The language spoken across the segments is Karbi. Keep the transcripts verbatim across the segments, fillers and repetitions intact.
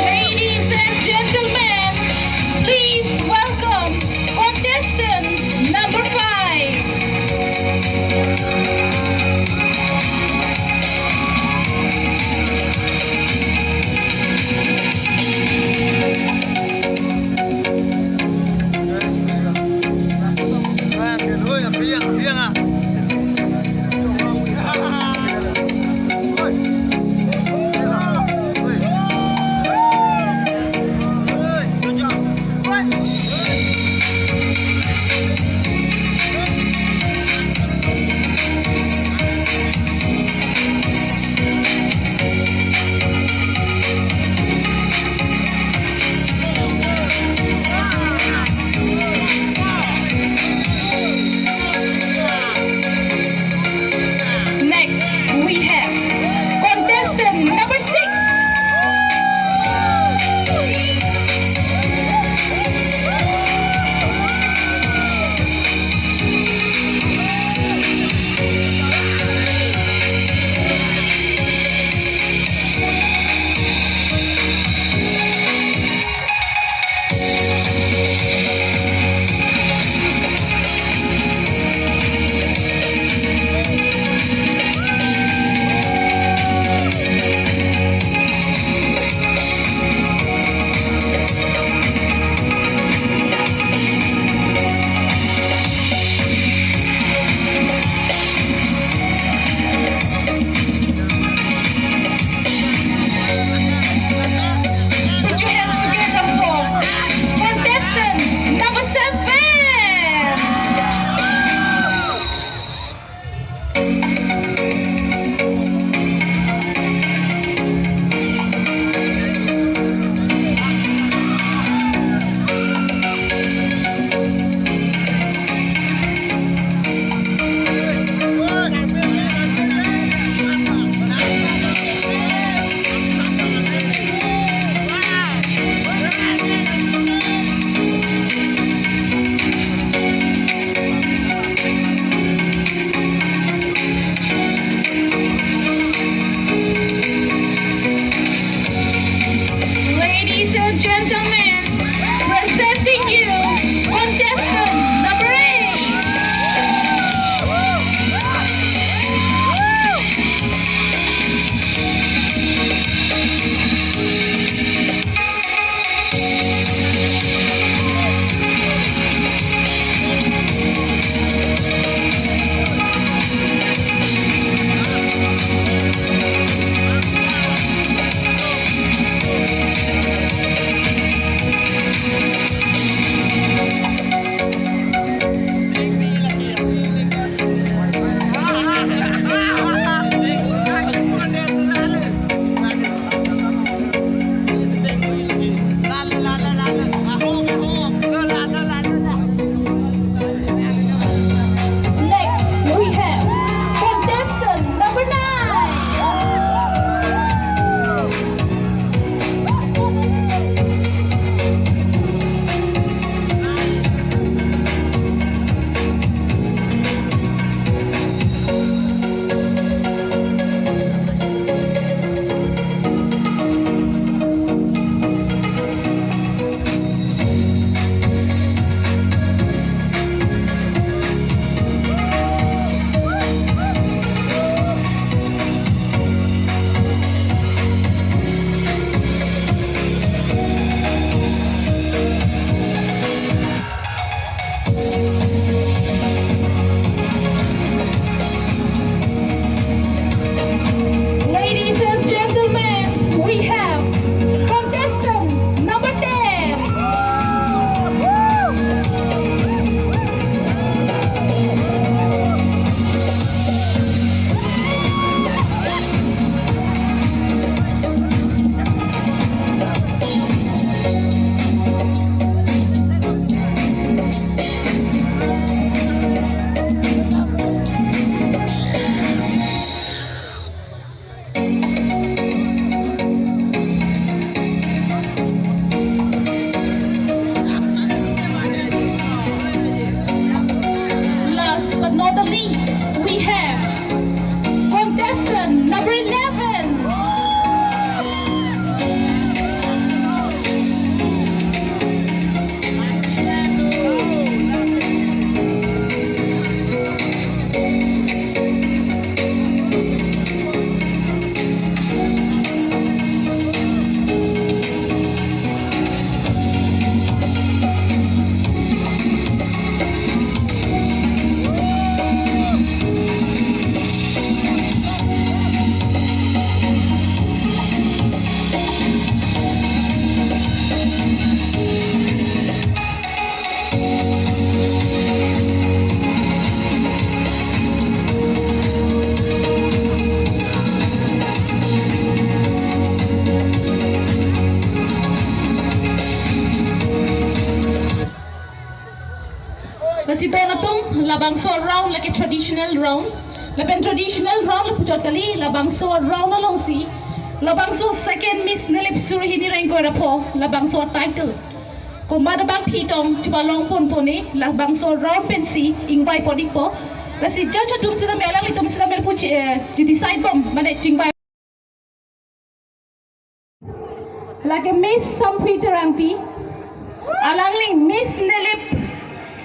Ladies and gentlemen, please welcome contestant number five. Labangso round lake traditional round. Lapen traditional round lapuchot kali, labangso round alongsi labangso second Miss Nilip suri hini ra ingkoi ra pho, labangso title komat abangphi tong chepalong ponpo ne, labangso round pensi ingvai pon ikpo. Lasi judge atum sitame, alanglitum sitame puchi, eh, chi decide bom, mane chingvai. Lake Miss Sampri Terangpi, alangli Miss Nilip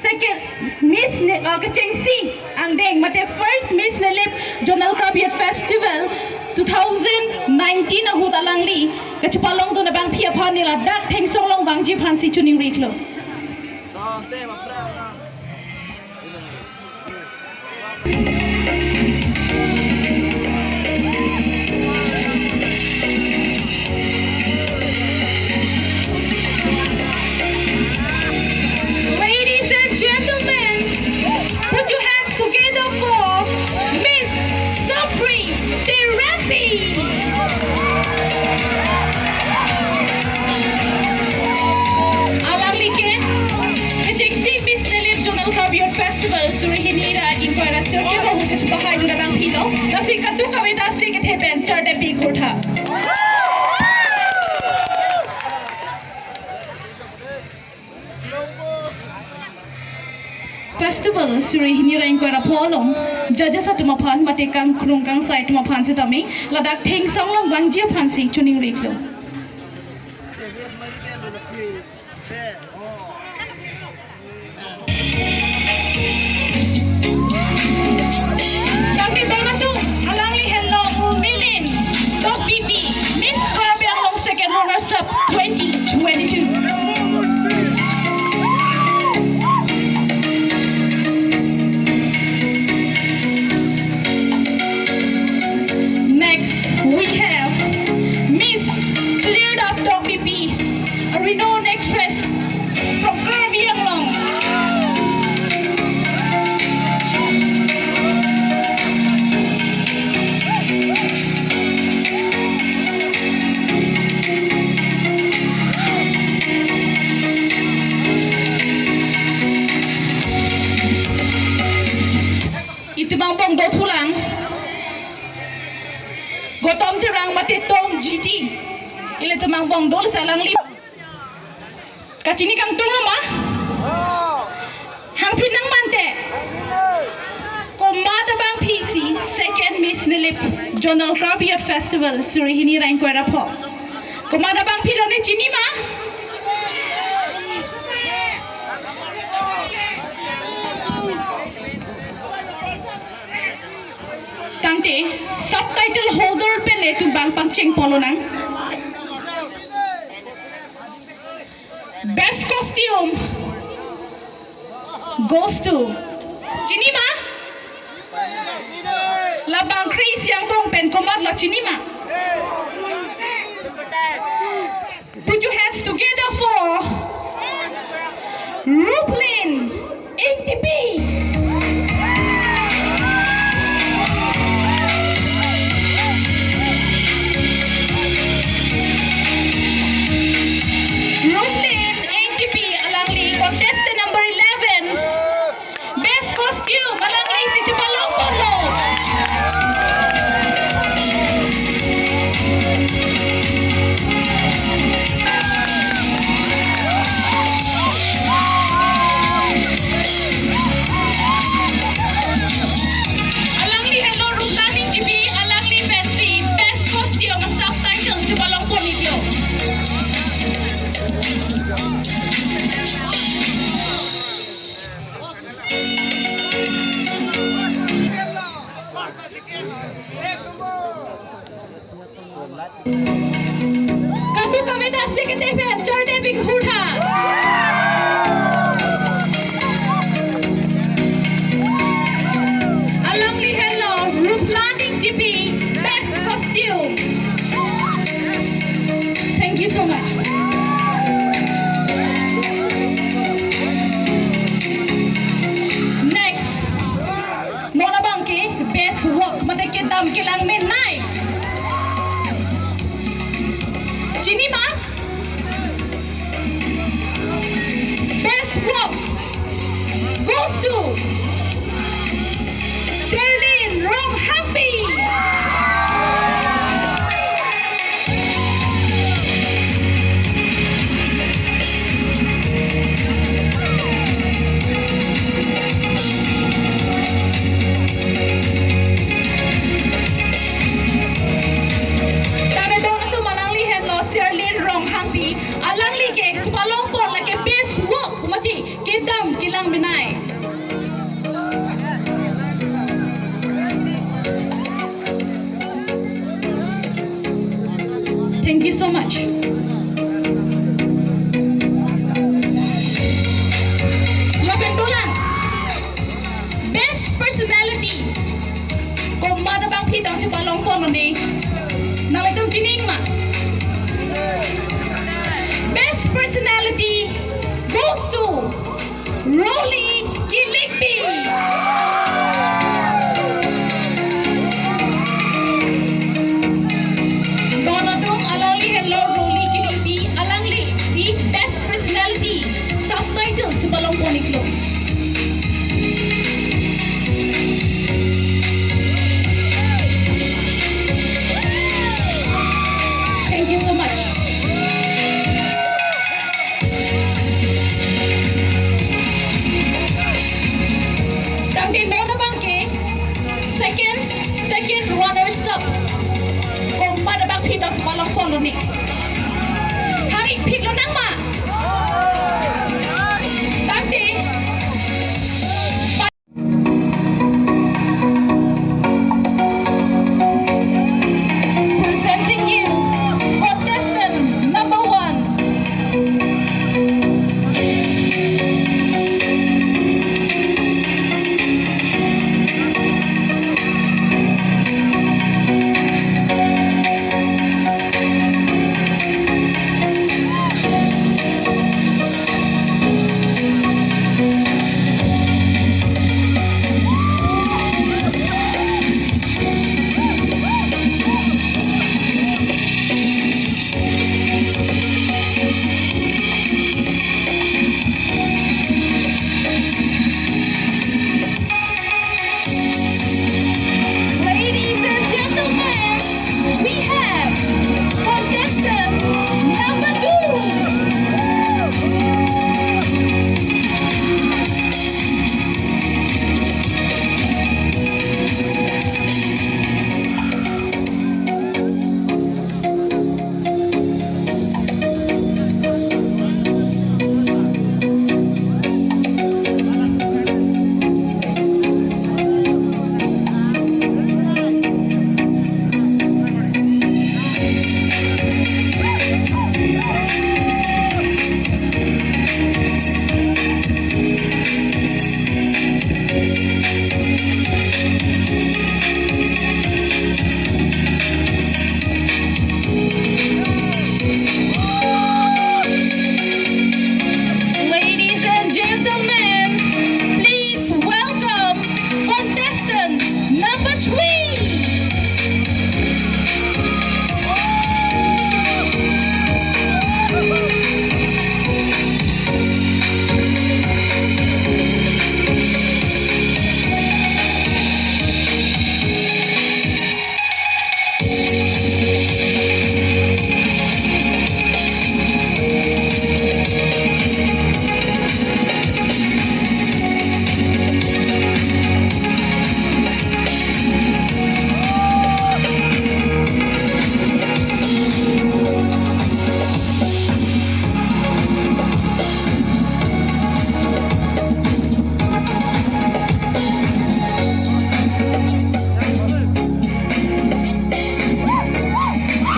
second, Miss Ni-, uh, kechengsi angdeng, mate first Miss Nilip Zonal Craft Youth Festival two thousand nineteen ahut alangli kachepalongdun abangphi aphan ne ladak Thengsong along vangji aphansi choningri iklo. Ladies and gentlemen, put your hands together for Miss Sampri Terangpi. Alangli ke kechengsi Miss Nilip Zonal Craft Youth Festival suri hini ra ingkoi ra sirkep ahut kachepahaidun abangphi lo. Lasi kadokave ta si kethe pen chardepik hurtha. Festival suri hini ra ingkoi ra pho along judges atum aphan mate kangkrung kangsai atum aphan sitame ladak Thengsong along vangji aphansi choningri iklo. Tangte donatum, alangli henlo Urmilin Tokbipi, Miss Karbi Anglong second runners up twenty twenty-two. Next, we have Miss Cleared Up Tokbipi, a renowned actress from Karbi Anglong. Itum angbong dothulang. Gotom Terang mate Tom G T. Ilitum angbong dol, lasi alangli kachini kangtung ma? Hangphi nang mante. Komat abangphi si second Miss Nilip Zonal Craft Youth Festival suri hini ra ingkoi ra pho. Komat abangphi lo ne chini ma? Tangte subtitle holder pen le itum bang pangcheng pon lonang. Best costume goes to, chini ma? Labang kre-isi angbong pen komat lo, chini ma? Put your hands together for Ruplin Ingtipi. Ruplin Ingtipi, alangli contestant number eleven. Best costume, alangli si chepalong ponlo. Alangli henlo Ruplin Ingtipi, alangli pensi best costume subtitle chepalong pon iklo. Kadokave ta si kethe pen chardepik hurtha. Alangli henlo Ruplin Ingtipi, best costume. Thank you so much. Next, non abang ke best work, mate kedam kelang menei. Chini ma? Best work goes to Thank you so much. Lapen dolang, best personality komat abangpi tang chepalongponlone? Nanglitum chining ma? Best personality goes to Roli Kilingpi. Don atum, alangli henlo Roli Kilingpi, alangli si best personality subtitle chepalongpon-iklo. Thank you so much. Tangte non abangke second, second runners up komat abangpi tang chepalongponlone? Hari phit lonang ma? Tangte presenting you contestant number one. Ladies and gentlemen, we have contestant number two. Ladies and gentlemen, please welcome contestant number three.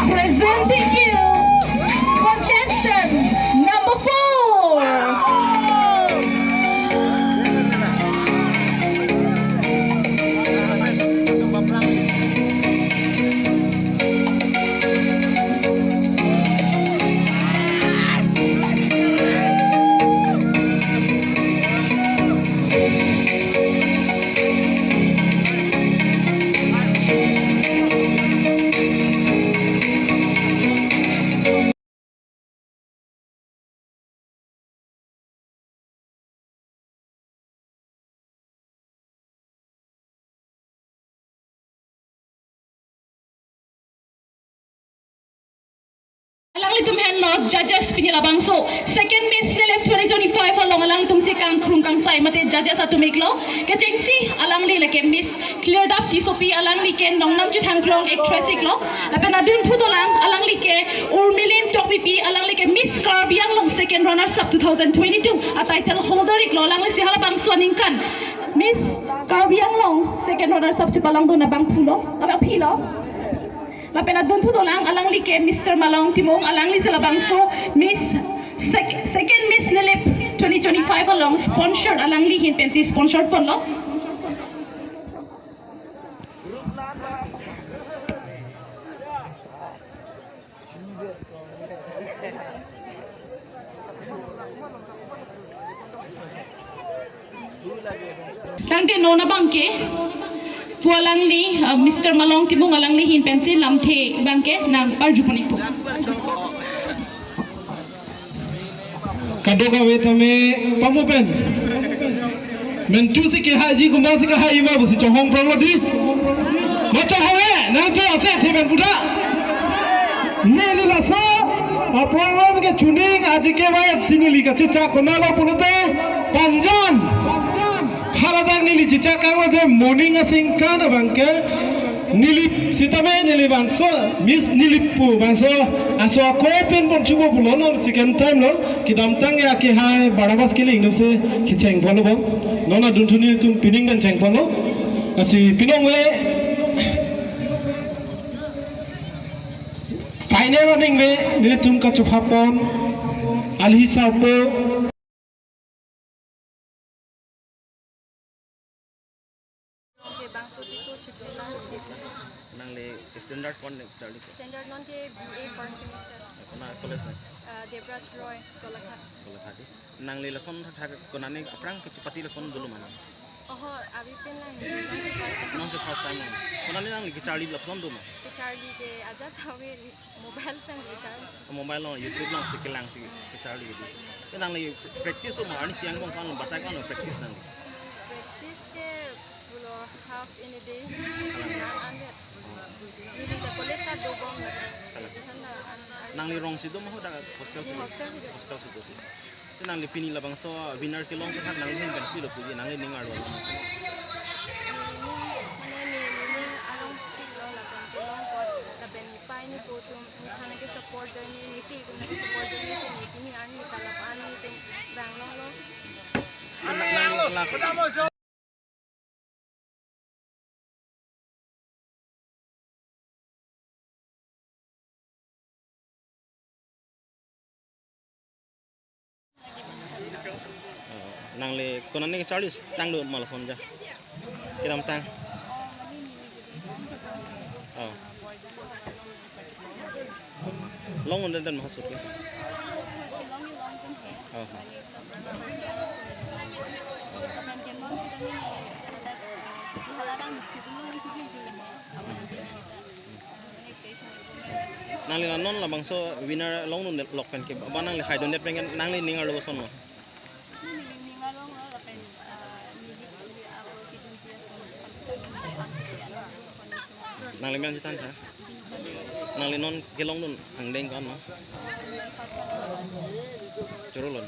Presenting you contestant number four. Alanglitum henlo judges pini labangso second Miss Nilip twenty twenty-five along alanglitum si kangkrung kangsai mate judges atum iklo. Kechengsi alangli lake Miss Cleardap Tissopi, alangli ke Nongnam Chithangklong actress iklo. Lapen adun phu dolang, alangli ke Urmilin Tokbipi, alangli ke Miss Karbi Anglong second runners up two thousand twenty-two a title holder iklo. Alangli si halabangso aningkan Miss Karbi Anglong second runners up chepalongdun abangphulo, abangpilo. Lapen adunthu dolang alangli ke Mister Malong Timung, alangli si labangso Miss sec-, second Miss Nilip twenty twenty-five along sponsored, alangli ahin pensi sponsor ponlo. Tangte non abangke pu alangli, uh, Mister Malong Timung alangli ahin pensi lamthe abangke nang-arju pon-ikpo. Kadokave tame pamu pen. Mentu si kehaiji, komat si kehaiji ma pusi chonghong pronglo dei. Ma chonghong-e, nangtum ase athe pen pu ta. Neli laso aphrang along ke chuning aji ke Y F C neli kachechak konatlo pulote Panjan. Haladak neli chechak kanglo je moning asingkan abangke Nilip sitame neli bangso Miss Nilip pu bangso aso ako pen pon chubo pulo, non second time lo, kedamtang ya kehai Barnabas Killing atum si kecheng ponlo bom. Non adunthu nelitum pining pen cheng ponlo. Lasi pinong le final running le nelitum kachopha pon alhi sapo. Oke, bangso Tisso Chutila. Nangli standard ko-an charli ke? Standard non ke B A first semester. Kona college na? Uh, Debraj Roy, Golaghat. Golaghat dei. Nangli lason thak thak konane aphrang kechepate lason dolo ma nang? Oho, abang pen lang. Non si first time. Non si first time lang. Konane nangli kecharli lapuson do ma? Kecharli ke ajat awe mobile pen kecharli. Mobile along, YouTube along si kelang si kecharli dei. Ke nangli practice ma, arnisi angbong aphan batai ko-an practice nangli? Practice ke pulo half in a day. Nang anvet. Neli ta college ta dobom lapen. Tuition ta an, an. Nangli rong si do ma ho, dak hostel si? Hostel si do. Hostel si do. Te nangli pini labangso winner kelong ke thak nangli ahin pen pilo puji, nangli ning arlo? Neli ning, mane ne, nening arongpiklo lapen kelong apot, lapen nepei nepo atum, ne thang ke support ajoine, ne ti atum ke support ajoine si ne pini arni ta lapu-an netum vang longlo. Nang lak- Oh, nangli konane kecharli tang do ma lason ja? Kedamtang. Oh. Longdun den ma ahut ke? Oh. Nangli la non labangso winner longdunlok pen ke, ba nangli haidundet pen ke nangli ning arlo koson ma? Nangli men si than tha? Nangli non kelongdun angdeng ko-an ma? Choro lo.